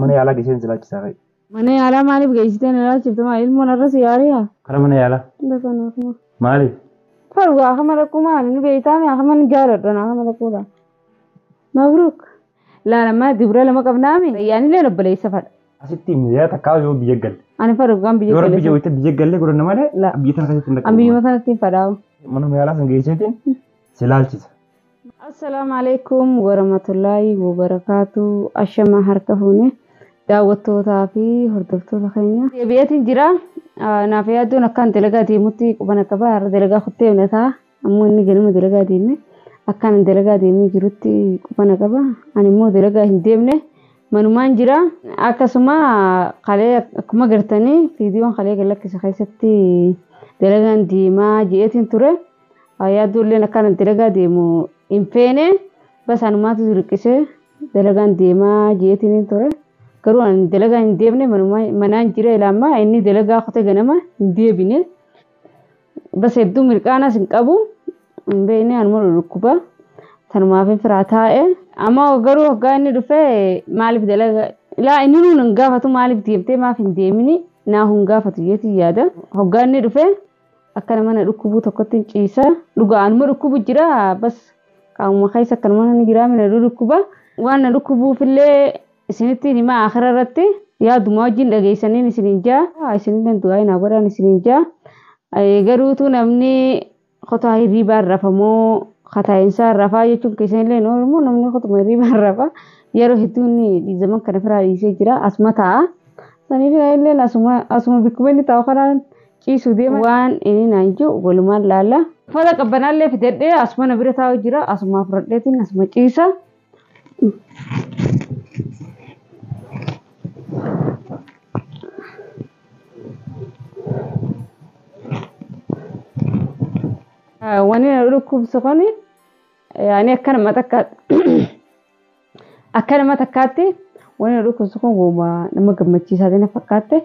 Mana yaalaa geesseen silaachisaa ka'e. Mana yaalaa maaliif geessitee na laachifte maal ilmoon arra si yaariyaa? Kara mana yaalaa. Dhaqan Maaliif? Farugaa akama dhaquu maali ni beektaa mi akama ni jaaladha na akama dhaquudha. Mabruuk. Laalamaa dibra lama qabnaami. Ayyaanillee obboleessa fadha. Asitti miyaa takkaa yoo biyya galle. Ani farugaan biyya Yoo rabbi galle. jawwite biyya galle godhanna malee La. biyya tana keessatti hin An biyyuma dhaqqabu. sanatti hin fadhaa'u. Mana yaalaa san geesseetiin silaalchisa. Assalaamu alaikum warahmatullaahi wabarakaatu. Ashama harka fuune daawwattootaa fi hordoftoota keenya. Deebi'eetiin jira. Naaf yaaddoon akkaan dalagaa deemutti qubana qaba. Har'a dalagaa kuttee himnataa. Ammoo inni ganama dalagaa deeme. Akkaan dalagaa deemee jirutti qubana qaba. Ani immoo dalagaa hin deemne. Manumaan jira. Akkasuma kalee akkuma gartanii viidiyoon kalee galakkisa keessatti dalagaan deemaa ji'eetiin ture. Yaaddoolleen akkaan dalagaa deemu hin feene bas anumaatu hirqisee dalagaan deemaa ji'eetiin ture. Garuu ani dalagaa hin deemne manaan jira ilaammaa inni dalagaa kutee ganama hin deebine. Bas hedduu mirqaanas hin qabu. Hin beekne anuma dhukkuba. Sanumaaf firaa taa'e. Amma garuu hoggaa inni dhufee maaliif dalagaa laa inni nuun hin gaafatu maaliif deemtee maaf hin deemini naa hin gaafatu jeetiin yaada. Hoggaa inni dhufee akkana mana dhukkubuu tokkotti hin ciisa. Dhugaa anuma dhukkubu jira bas qaamuma keessa akkanuma ni jira mina dhukkuba. Waan na dhukkubuufillee isinitti himaa akhira irratti yaaduma wajjin dhageessaniin isinin jaa. Isinillee du'aa hin godhaan isinin jaa. Garuutu namni qotaa hirriibaan rafamoo kataa'insaa rafaa jechuun keessanillee hin oolmu namni qotuma hirriibaan rafa yeroo hedduu inni zaman kana firaa dhiisee jira asuma taa'a. Saniif illee asuma bikkuma inni taa'u kanaan ciisuu deema waan inni naan jiru walumaan laalla. Uffata qabbanaallee fidadhee asuma na bira taa'u jira asuma fudhadheetiin asuma ciisa. Wanni na dhukkubsu kuni ani akka nama takkaatti akka nama takkaatti wanni na dhukkubsu kun wooma nama gammachiisaa na fakkaatte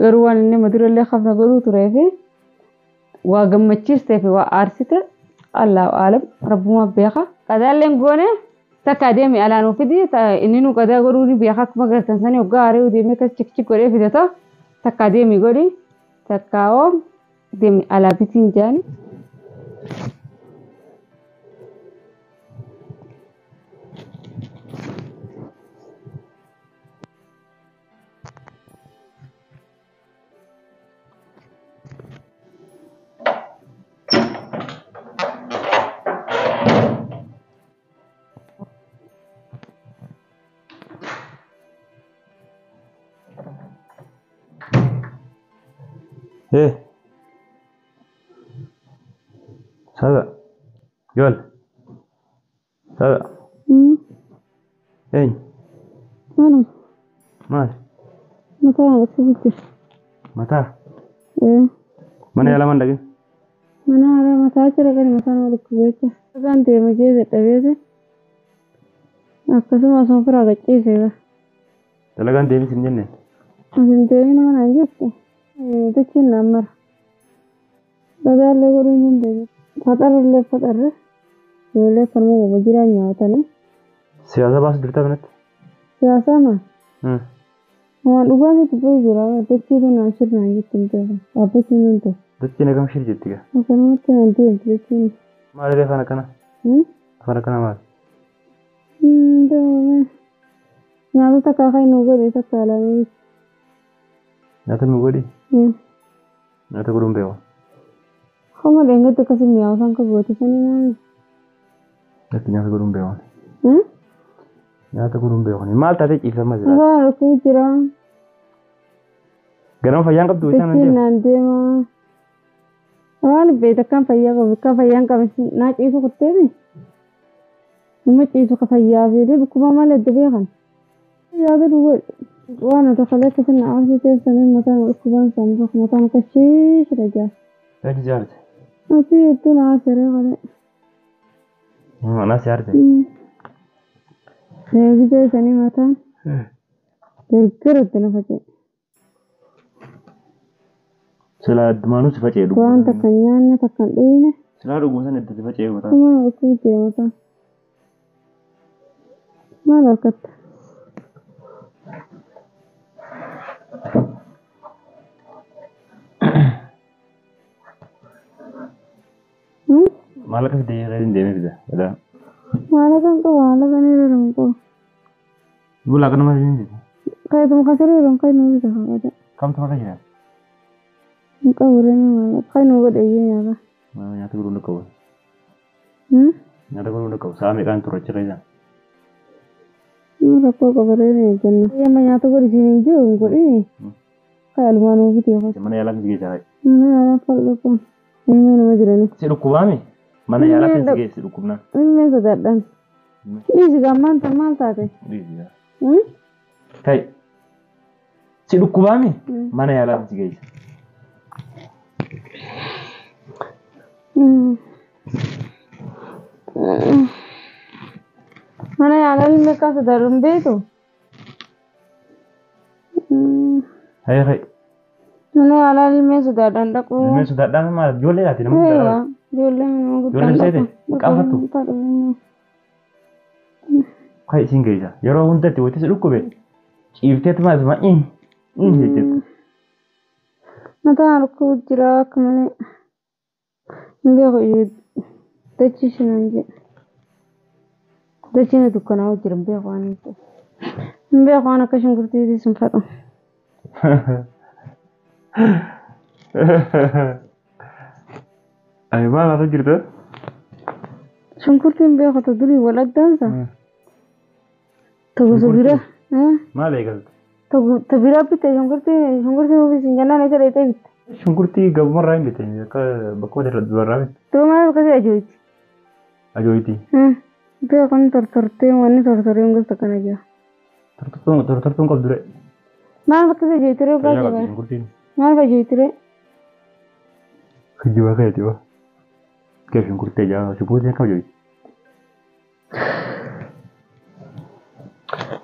garuu waan inni madurallee hafna godhuu turee fi waa gammachiistee fi waa aarsite Allahu aalam rabbuma beeka. Qadaalleen goone takka deemi alaan ofidi inni nu qadaa godhuu ni beeka akkuma gartan sanii hoggaa aaree deemee akkas chikchik godhee fidata takka deemi godhi takka hoo deemi alaa bitiin jaani. Eh. Sada. Yool. Sada. Eenyu? Manuma Maali? mataa na dhukkubu jira. Mataa? Mana yaalaa maan dhaqin? Mana haaraa mataa jira kan mataa nama dhukkubu jecha. Dhagaan deema jee dadhabeeti. Akkasuma asuma firaa gachiisee bara. Dalagaan deemis hin jenneen? As hin deemin mana hin jirtu. Dachiin naan mara. Dhagaallee godhuu hin dandeenye. Faxarrillee faxarre. Ijoollee akkanuma wama jiraan nyaatanii. Siyaasa baasu jirtaa kanatti? Siyaasaa maal? Waan dhugaa sitti ta'u jira. Dachiitu naan shirnaan jirtu hin beekan. Dhaabbachuu hin danda'u. Dachiin akkam shir jetti gaa? Akkanumatti naan deemti dachiin. Maali afaan akkana? Afaan akkana maali? Nyaata takka kan nu godhe takka alamee. Nyaata nu godhi? Nyaata godhuun beeku. Homa dheengadda akkasii mi'aawu isaan kan goote sanii maali? Natti nyaata godhuun beeku. Nyaata godhuun beeku. Maal taatee ciifama jira? Mataa dhukkubuu jira. Ganama fayyaan qabdu isaan Dachiin deemu. naan deema. Waan beekta akkaan fayyaa qabu akkaan fayyaan qabu naa ciisu kutteemi. Nama ciisu ka fayyaa fi dhukkuba malee adda beekan. Yaada duwwaa waan ati kalee akkasii na aarsitee sanii mataan dhukkubaan san mataan akka shiishira jaa. Eenyu si aarse? Ati hedduu na aarsiree kalee. Anaa si aarse? Deebisee sanii mataan gargaratti na faca'e. Silaa addumaanuu si faca'e dhuguma. Waan takka hin nyaanne takka hin dhuyne. Silaa dhuguma sana itti si faca'e mataan. Kuma dhukkubuu jira mataan. Maal harkatta? Maallaqa fidee hin deemee fida. Gadaa. Maallaqa hin qabu maallaqa ni jiru hin qabu. Bulaa kan nama hin jiru. Kaayituma kasiree jiru kan nu bita qabata. Kamtu maqaa jira? Hin qabu reeni maallaqa kan nu godhe iyyuu nyaata. Nyaata godhuu hin qabu. Nyaata godhuu hin qabu. Sa'a meeqaan tura achi keessa? Rakkoo qaba reeni jenna. Yamma nyaata godhi siin hin jiru hin godhini. Kaalumaa nu biti yookaan. Mana yaalaa si geessaa. Mana yaalaa fal'oo Ilmi nama jirani. Si dhukkubaami? Mana yaalaa si geessi dhukkubnaan. Ilmi sodaadhaan. Dhiisi gammaan tan maal taate? Dhiisi. Ta'i. Si dhukkubaami? Mana yaalaa si geessa. Mana yaalaa ilmi akka sodaadhu beektu? Hayi hayi. Mana yaalaa ilmi sodaadhaan dhaquu. Ilmi sodaadhaan maal ijoollee laati nama guddaa. Ijoollee nama guddaa. Ijoollee seete qaanfattu. Kai isin geessa yeroo hundatti wayita si dhukkube ciifteetu maal ma in in jetteetu. Mataan dhukkubu jira akka malee. Hin beeku iyyuu dachii shinaan jedhe. Dachiin dukkanaa'u jira hin beeku waan hin Hin beeku waan akka shunkurtiitis hin fedhu. Ay maal haasa'u jirta? Shunkurtiin beeku ta durii wal addaansa. Ta gosa biraa. Maal eegalte? Ta biraa bitte shunkurtii nuufis hin jennaan isa dheetee bitte. Shunkurtii gabumarraa hin bitte akka bakka dubarraa bitte. Tuma maal akkasii ajooyti? Ajooyti. Beeku inni tortortee wanni tortoree gosa kana jira. Tortortuun qabdu ree. Maal akkasii ajooyti ree Fayyaa qabdi shunkurtiin. Maal ajooyti ree? Kijibaa keeti ba. Kee shunkurtii ajaa'iba shunkurtiin akkam ajooyti?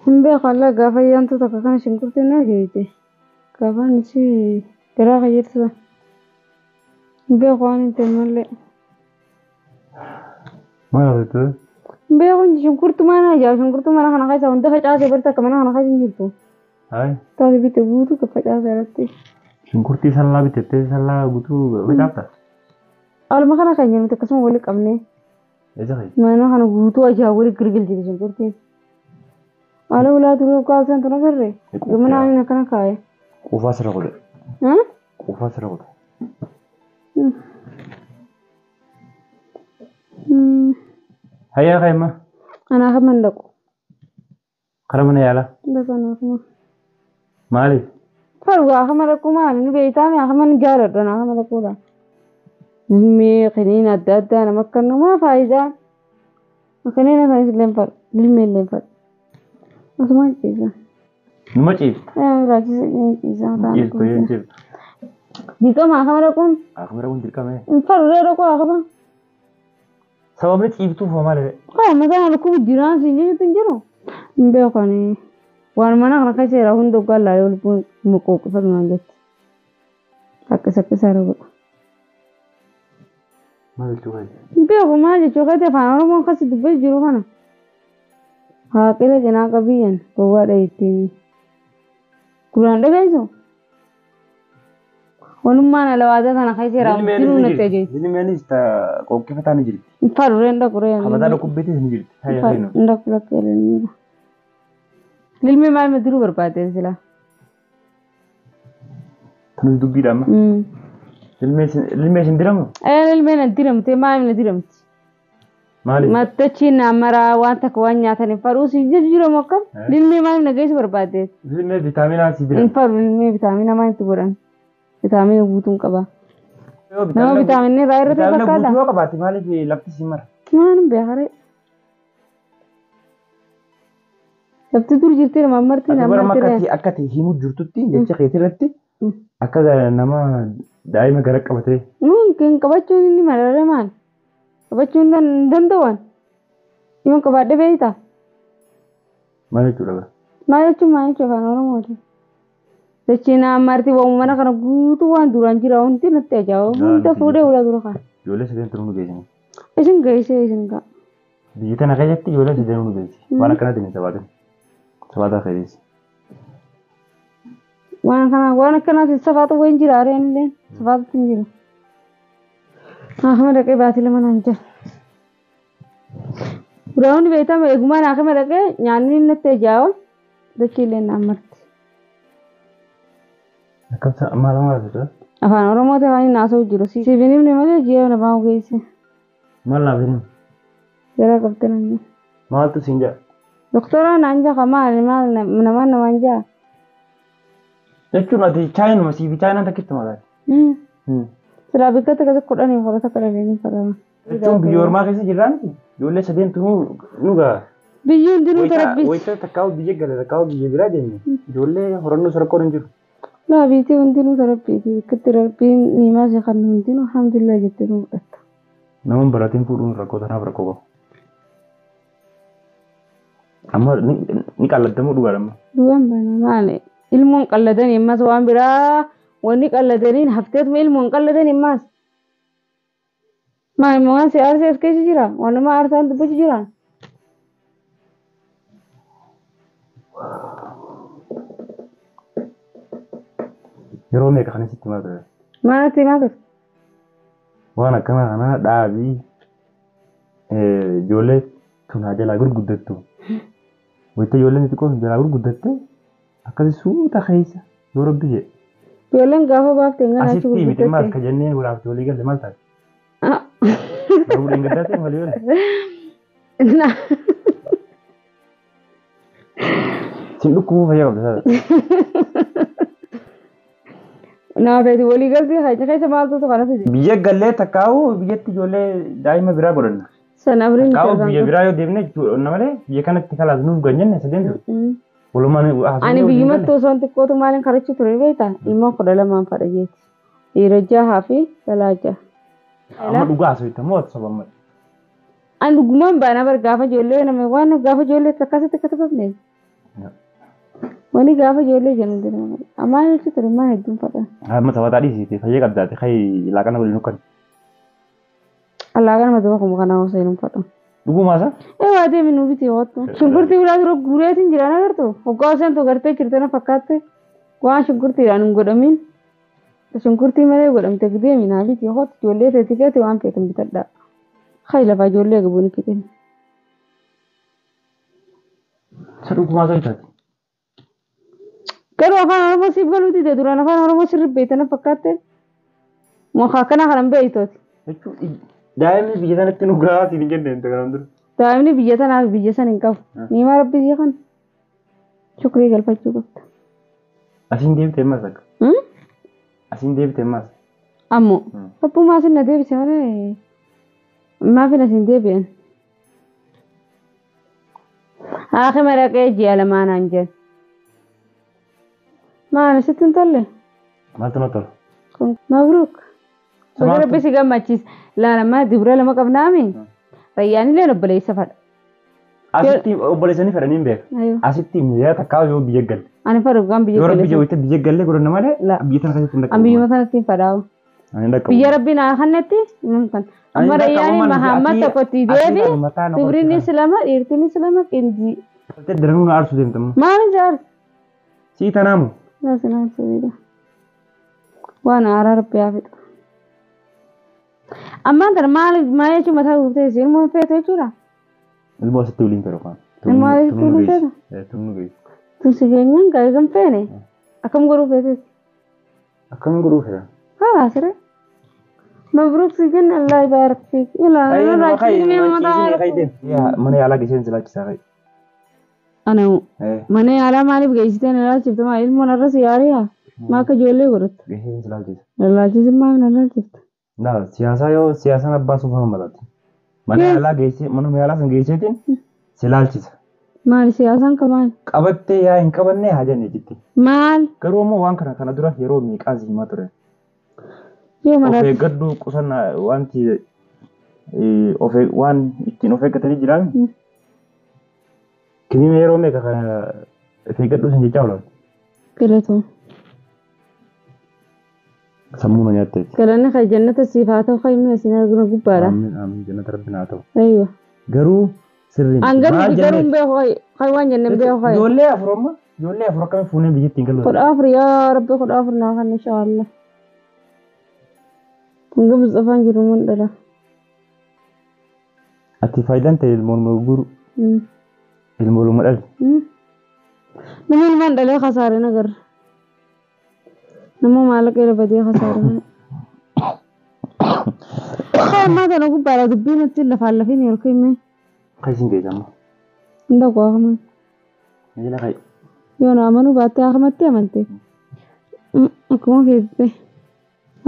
Hin beeku allaa gaafa ayyaantu takka kana shunkurtiin na ajooyti. Gaafa inni garaa qayyarsa. Hin beeku waan hin ta'e malee. Maal haasa'u? Hin beeku shunkurtuu mana ajaa'iba shunkurtuu mana kana keessa hunda facaasee barta akka mana kana keessa hin jirtu. Hayi. Taate bitte guutuu kan facaasee irratti. Shunkurtii sallaa bitettee sallaa guutuu facaafta? Alma kana kan jennuti akkasuma wali qabnee. Eessa fa'i? Mana kana guutuu ajaa'iba wali girgilchite shunkurtiin. Haala ulaa duruu kaasan tun agarree. Gamana ani akkana kaa'e. Quufaa sirra godhe. Quufaa sirra godhe. Hayyaa kaa'imma. Anaa kan mandaqu. Kara mana yaalaa. Lafa anaa kama. Maaliif? Faru akama dhaquu maali ni beektaa mi akama ni jaaladhu anaa akama dhaquudha. Ilmee qiniin adda addaa nama akka namaa faayidaa. Qiniin isaaniis illee hin fadhu. Ilmee illee hin fadhu. Asumaan ciisa. Numa ciifta. Raachisa ciisa. Ciiftu yoo ciiftu. Dirqama akama dhaquun. Akama dhaquun dirqama. Hin fadhu ree dhaquu akama. Sababni ciiftuuf hoo maali? Kaya mataan dhukkubu jiraan siin jechuutu hin jiru. Hin beeku ani. Waan mana kana keessa jira hunda hoggaa laalee lubbuun muquuqifatu naan jetti. Akka sakkisaa godha. Maal jechuu keeti? Hin beeku maal jechuu keeti afaan Oromoon akkasi dubbatu jiru kana. Haaqila cinaa qabiyyan gowwaadha ittiin. Gurraan dhageessu? Walummaan alawaadaa kana keessa jira jiru natti ajeeti. Ilmeenis qoqqiffataa ni jirti. Hin fadhu ree hin dhaqu ree. Kabataa dhukkubbeetis ni jirti. Hayya haynu. Hin dhaqu lakkee ilmiidha. Ilmi maal madiruu barbaade silaa? Tanis dubbiidha amma. Ilmee isin diramu? Ilmeen na diramte maal na diramti? Maaliif? Mattachiin na maraa waan takka waan nyaatan hin fadhu si jijjiiramu akkam? Ilmee maal na geessu barbaade? Ilmee vitaaminaa si Hin dirama. fadhu ilmee vitaamina maal itti godhan? Vitaamina guutuun qaba. Nama vitaaminni irraa irratti Vitaamina fakkaata? guutuu yoo qabaatte maaliif lafti si mara? Maal hin beekaree? Lafti dur jirti nama marti Ati nama bara marti akka ree. ati akka ati himuu jirtutti jecha keetii irratti akka nama daa'ima gara qabatee Nuun kan qabachuun inni mararee maal? Qabachuun hin danda'an. Yoon qabaadhe beektaa? maal jechuudha bara? Maal jechuun maal jechuun afaan Oromooti? Dachee naa marti waan mana kana guutuu waan duraan jira hundi natti ajaa'iba. Hunda fuudhee ulaa dura kana. Ijoollee sadeen turuu nu geessini. Isin geessee isin ga'a. Biyyi tana keessatti ijoollee sadeen nu geessi. Waan akkanaatiin hin sabaatin. Sabaataa keessa. Waan kana waan akkanaatiin safaatu wayin jira areen illee safaatu hin jiru. Ahuma dhaqee baatii lama naan jira. Biraawun beekama eegumaan haakima dhaqee nyaanni natti ijaawa dachiilee naan marti. Akkam maal maal jedha? Afaan Oromoo ta'e waan haasa'u jiru. Siif hin himne malee ji'a lamaan geesse. Maal naaf hin himne? Jara qabte namni. Maaltu siin jedha? Doktora naan jaha maal maal namaan namaan jaha. Jechuun ati chaayinuma siifi chaayinaan takkitti mataa. Silaa bikka takka kudhanii hora takka dhalanii fadhama. Jechuun biyya ormaa keessa jirraa miti. Ijoollee sadeentu nu gaha. Biyyi hundinuu tarabbis. Wayita takkaa'u biyya gala takkaa'u biyya biraa deemne ijoollee horannoo rakkoon hin jiru. Laa biitii hundinuu tarabbiiti. Bikkatti rabbiin niimaa si kan hundinuu alhamdulillah jettee nu fudhatta. Nama baratiin fuudhuun rakkoo tanaaf rakkoo qabu. Amma ni qalladdamoo dhugaadha amma. Dhugaan bana maali? Ilmoon qalladanii ammas waan biraa wanni qalladaniin hafteetuma ilmoon qalladanii ammas. Maali waan si aarsee as keessa jira? Waan nama aarsaan dubbachuu jira? Yeroo meeqa kan sitti himaa ture? Maaltti himaa turte? Waan akkana kanaa dhaabii ijoollee tun haa jalaa gurguddattu. Wayita ijoolleen xixiqqoo sun jalaa gurguddatte akkasi suuta keessa yoo rabbi jedhe. Ijoolleen gaafa baafte hin Asitti miti maal ka jennee walaafte walii galle maal taate? Garuu dheengaddaa ta'e walii galle. Sin dhukkubuu fayyaa qabda saala. Naafeeti walii galtee keessa maaltu kana fide? Biyya gallee takkaa'u biyyatti ijoollee daa'ima biraa godhanna. Sana afuriin Takkaa'u biyya biraa yoo deemne jechuudha malee biyya kanatti kalaas nuuf ganyenne sadeen ture. Walumaan Ani biyyumatti osoo hin xiqqootu maaliin karachi ture beektaa? Ilmoo 12 fadha jeeti. Dhiira jahaa fi dhalaa jaha. Amma dhugaa haasofta moo ati soba malee? Ani dhugumaan baana bar gaafa ijoollee nama waan gaafa ijoollee akkasitti katabamne. Wani gaafa ijoollee jennu jedhama. Ammaa jechuun ture maa hedduun fadha. Amma taphataa dhiisite fayyee qabdaate kai laaqana waliin hukkan. Alaaqana mata bakuma kanaa osoo hin fadha. Dhugumaa isaa? Ee waa deemi nu biti hoottu. Shunkurtii biraa dura guureetiin jiraan agartu. Hoggaa osoo hin gartee jirte na fakkaatte waan shunkurtiidhaan hin godhamin. Shunkurtii malee godhamte deemi naa biti hoottu ijoollee teetii feete waan feetan bitadha. Kai lafaa ijoollee gabuun fixin. Isa dhugumaa isaa bitaati. Garuu afaan Oromoo siif galuu dide duraan afaan Oromoo sirri beektan fakkaatte muka akkana kanan beektooti. Jechuun daa'imni biyya sanatti nu gahaa siin hin jenne hin kanaan dura. Daa'imni biyya tanaaf biyya san hin qabu. Niimaa rabbi sii kana shukrii galfachuu qabda. Asiin deebite ammas akka. Asiin deebite ammas. Ammoo rabbumaa sin na deebise malee maafin asiin deebi'an. Haakima dhaqee ji'a lamaanaan jedhe. Maal sitti hin tolle? Maaltu na tola? Mabruuk. Baga rabbi si gammachiise. Laalamaa dibura lama qabnaami. Rayyaan illee obboleessa fadha. Asitti obboleessanii fedhanii hin beeka. Asitti miyaa takkaa yoo biyya galle. Ani fadhu gaan biyya galle. Yoo rabbi jawwite biyya galle godhanna malee biyya tana keessatti hin dhaqqabu. An biyyuma sanatti hin fadhaawu. Biyya rabbi naa kannetti kan. Amma Rayyaanii Mahammad tokkotti deebi. Dubriinis lama dhiirtinis lama qindii. Daranuu na aarsu deemta. Maal jaarsa? Sii tanaamu. Nasinaan suwiidha. Waan aaraa rabbi haa fixu. Ammaan tana maal maal jechuun mataa guuttee isiin ilmoo feetu jechuudha. Ilmoo asitti waliin fedhu kan. Ilmoo asitti waliin fedhu. Tunnu geessu. Tunsi keenyaan gaarii kan feene akkam godhuu feeteeti? Akkam godhuu feeta? Haa siree. Mabruuk si jenna Allah ibaarak fiik. Ilaa Mana yaalaa geessee silaachisaa fa'i. Ana mana yaalaa maaliif geessitee na ilaalchifte maa ilmoon arra si yaariyaa maa akka ijoollee godhatta. Geessee silaalchisa. Ilaalchisi maaf na ilaalchifte? Naa siyaasaa yoo siyaasaan abbaa suufama malati. Mana yaalaa geessee mana yaalaa san geesseetiin silaalchisa. Maali siyaasaan ka maali? Qabattee yaa hin qabannee haa jennee jetti. Maal? Garuu immoo waan kana kana dura yeroo meeqaa si himaa ture. Yoo maraatti. Of eeggadhu qusannaa wanti waan ittiin of eeggatanii jiran. Kiniina yeroo meeqa kana of eeggadhu sin jechaa oolan. Galatoo. Sammuu na nyaatteeti. Galanni kan jannata siif haa ta'u kan inni isin arginu gubbaadha. Amiin amiin jannata rabbi naa ta'u. Aywa. Garuu sirrii. An garuu garuu hin beeku kan waan jenne hin beeku. Ijoollee afur amma ijoollee afur akkamiin fuunee biyyatti hin galu. 14 yaa rabbi 14 naa kan inshaallah. Hanga Mustafaan jiru mun dhala. Ati faayidaan ta'e ilmoon gurguru ilmooluma dhali. Nama ilmaan dhalee kasaare nagarra. Nama maallaqa irra badee kasaare. Ammaa tana gubbaadha dubbiin itti lafaan lafiin ol kennee. Kaisiin geessamu. Hin dhaqu akaman. Jala kai. Yoo na amanuu baatte akamatti amante. Akkuma feete.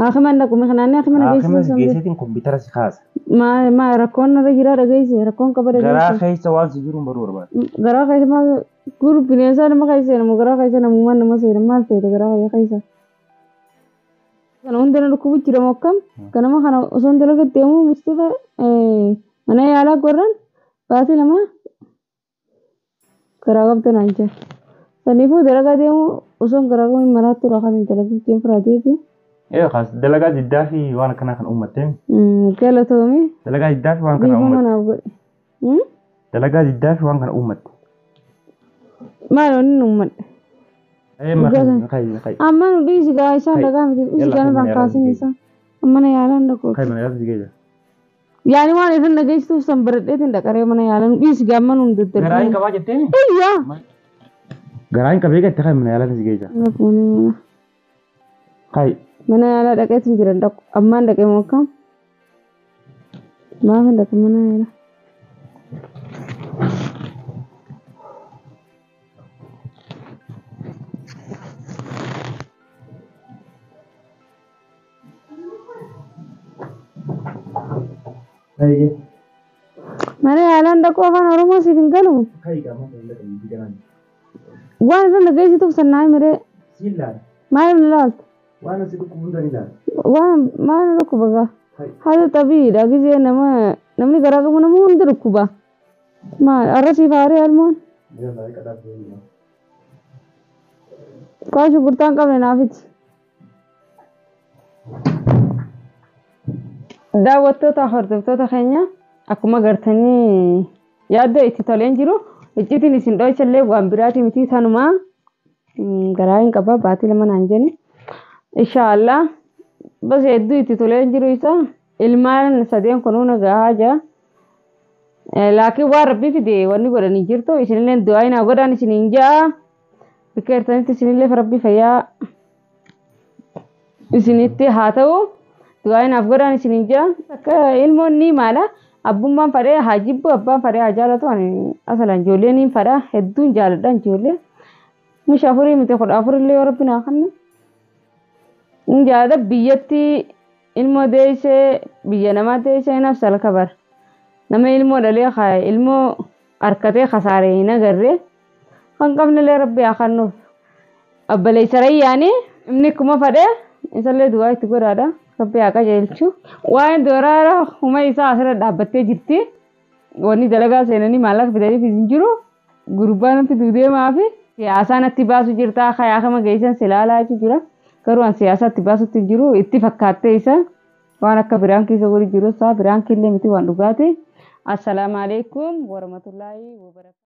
Akaman dhaqu naannoo akama Akkasumas dhageessisu. geessitiin kompiitara si kaasa. Maa maa rakkoon irra jira dhageesse rakkoon qaba Garaa dhageesse. keessa waan si jiru baruu barbaada. Garaa keessa maal guru bineensa nama keessa seenamu garaa keessa namummaan nama seena maal feete garaa keessa. Kana hunda na dhukkubu jira moo akkam? Ganama kana osoo hin dalagaa deemuu Mustafa mana yaalaa gorran baatii lama garaa qabda naan jedhe. Saniifuu dalagaa deemuu osoo garaa qabu hin maraattu kan hin dalagin deemu firaateeti. Ee kaas dalagaa diddaa fi waan akkanaa kan uummatte. Galatoomi Dalagaa diddaa fi waan kana dhiifama uummatte. naaf godhe. Dalagaa diddaa fi waan kana uummatte. Maal wanni uummadhe? Ee ma kai kai. Amma nu dhiisi gaa isaan Kai. dhagaa miti dhiisi Yalla, gaa kai nurraan mana kaasin yaalaa isaa. Mana yaalaan dhaqu. Kai mana yaalaa geessa. Yaani waan irra dhageessituuf san baradheetiin dhaqaree mana yaalaa nu dhiisi gaa amma nuun Garaa hin daddarbee. qabaa jettee? Iyyaa. Garaa hin qabee gatte kai mana yaalaa geessa. Kai Mana yaalaa dhaqeetiin jiran dhaqu. Ammaan dhaqee moo akkam? Maaf hin dhaqu mana yaalaa? kai Mana yaalaan dhaqu afaan Oromoo siif hin galu. kai qaama kan dhaqan biqilaa. Waan irra dhageessituuf san naa himiree Siin laala. maal hin laaltu? Waan asii dhukkubu hunda ni laala. Waan maal dhukkuba gaa? Kai. Haala xabiidha gisee nama namni garaa qabu nama hundi dhukkuba. Maal arra siif haaree almoon? Yalla qadaaf deema. Qaa shunkurtaa hin qabne naafiti. Daawwattoota hordoftoota keenya akkuma agartanii yaadda itti toleen jiru icciitiin isin dho'ichallee waan biraati miti sanumaa garaa hin qaba baatii lama naan jenni. Inshaallah bas hedduu itti toleen jiru isa ilmaan sadeen kunuuna gahaa jira. Laakiin waan rabbi fide wanni godhanii jirtu isinillee du'aa hinaa godhaan isiniin ja'a. Bakka jirtanitti isinillee rabbi fayyaa isinitti haa ta'u du'aa hinaaf godhaan isiniin ja'a. Akka ilmoon ni maala abbummaan fadhee haa jibbu abbaan fadhee haa jaalatu ani asalaan ijoollee niin fadha hedduun jaaladha ijoollee. Misha afurii miti 14 illee yoo rabbi naa kennu. Inni jaalladha biyyatti ilmoo deessee biyya namaa deessee nafsa kabar. Nama ilmoo dhalee ilmoo harkatee kasaaree hin agarree kan qabnellee rabbi haa kennuuf. Obboleessa Rayyaanii inni akkuma fadhee isallee du'aa itti godhaadha. Rabbi haa qajeelchu. Waa'een dooraara huma isaa asirra dhaabbattee jirti. Wanni dalagaa seenanii maallaqa fidaniif hin jiru. Gurbaan fiduu deemaa fi siyaasaan natti baasu jirta. Kayaa geessan silaalaa jira. Garuu an siyaasatti baasutti hin jiru. Itti fakkaattee isa waan akka biraan keessa godhu jiru isaa biraan killee miti waan dhugaati. Assalaamu alaikum warahmatullaahi wabarakatuh.